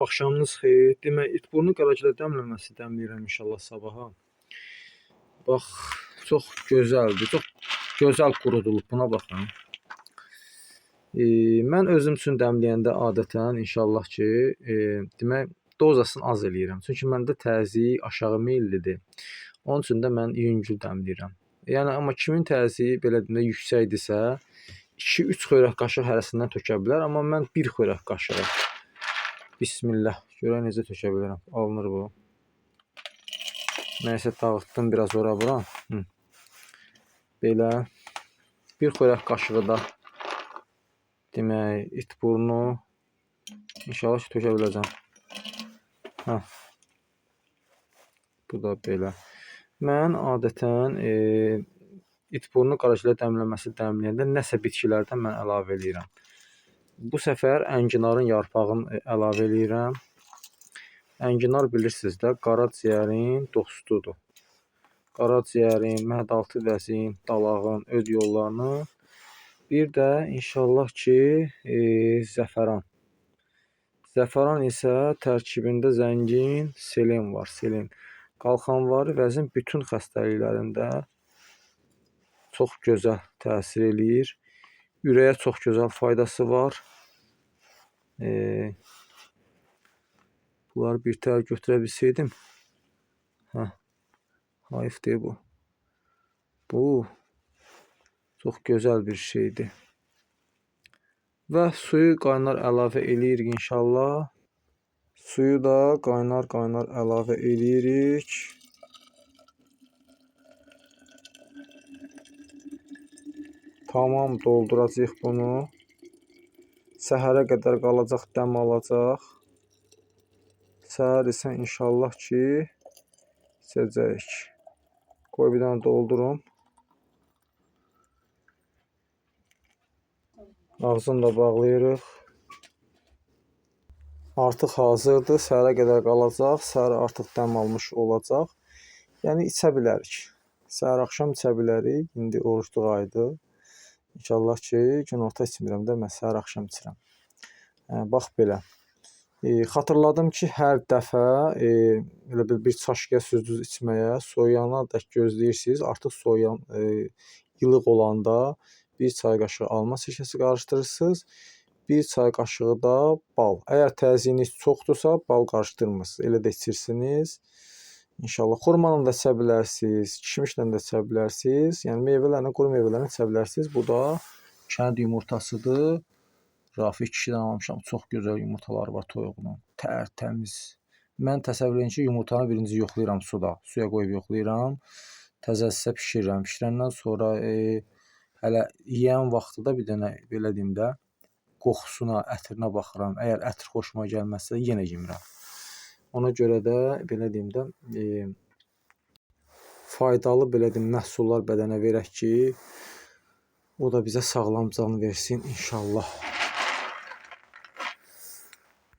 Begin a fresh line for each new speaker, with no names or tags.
Axşamınız xeyir. Demək, itburnu qaragilə dəmləməsi dəmləyirəm inşallah sabaha. Bax, çox gözəldir. Çox gözəl qurudulub. Buna baxın. Mən özüm üçün dəmləyəndə adətən inşallah ki, demək, dozasını az eləyirəm. Çünki məndə təzyiq aşağı meyillidir. Onun üçün də mən yüngül dəmləyirəm. Yəni amma kimin təzyiqi belə deyim də yüksəkdirsə, 2-3 xörək qaşıq hərəsindən tökə bilər, amma mən 1 xörək qaşığı. Bismillah. Görək necə tökə bilərəm. Alınır bu. Nəysə dağıtdım biraz ora bura. Hı. Belə bir xörək qaşığı da demək itburnu inşallah ki tökə biləcəm. Hə. Bu da belə. Mən adətən itburnu qaragilə dəmləməsi dəmləyəndə nəsə bitkilərdən mən əlavə eləyirəm. Bu səfər ənginarın yarpağını əlavə eləyirəm. Ənginar bilirsiniz də qaraciyərin dostudur. Qaraciyərin, mədaltı vəzin, dalağın, öd yollarını. Bir də inşallah ki zəfəran. Zəfəran isə tərkibində zəngin selen var, selen. Qalxanvari vəzin bütün xəstəliklərində çox gözəl təsir eləyir. Ürəyə çox gözəl faydası var. Bunları bir tər götürə bilsəydim. Hə. Hayf deyil bu. Bu çox gözəl bir şeydir. Və suyu qaynar əlavə eləyirik inşallah. Suyu da qaynar-qaynar əlavə eləyirik. Tamam dolduracağıq bunu. Səhərə qədər qalacaq, dəm alacaq. Səhər isə inşallah ki içəcəyik. Qoy bir dənə doldurum. Ağzını da bağlayırıq. Artıq hazırdır. Səhərə qədər qalacaq. Səhər artıq dəm almış olacaq. Yəni içə bilərik. Səhər axşam içə bilərik. İndi orucluq ayıdır. İnşallah ki, günorta içmirəm də, mən səhər axşam içirəm. Bax belə. Xatırladım ki, hər dəfə elə bil bir çaşqıya süzdünüz içməyə, soyuyana dək gözləyirsiniz. Artıq soyuyan ilıq olanda bir çay qaşığı alma sirkəsi qarışdırırsınız. Bir çay qaşığı da bal. Əgər təzyiqiniz çoxdursa, bal qarışdırmırsınız. Elə də içirsiniz. İnşallah xurmanla da içə bilərsiniz, kişmişlə də içə bilərsiniz. Yəni meyvələrlə, quru meyvələrlə içə bilərsiniz. Bu da kənd yumurtasıdır. Rafiq kişidən almışam. Çox gözəl yumurtaları var toyuğunun. Tərtəmiz. Mən təsəvvür edin ki, yumurtanı birinci yoxlayıram suda. Suya qoyub yoxlayıram. Təzəsisə bişirirəm. Bişirəndən sonra hələ yeyən vaxtı da bir dənə belə deyim də qoxusuna, ətrinə baxıram. Əgər ətr xoşuma gəlməzsə yenə yemirəm. Ona görə də belə deyim də faydalı belə deyim məhsullar bədənə verək ki, o da bizə sağlam can versin inşallah.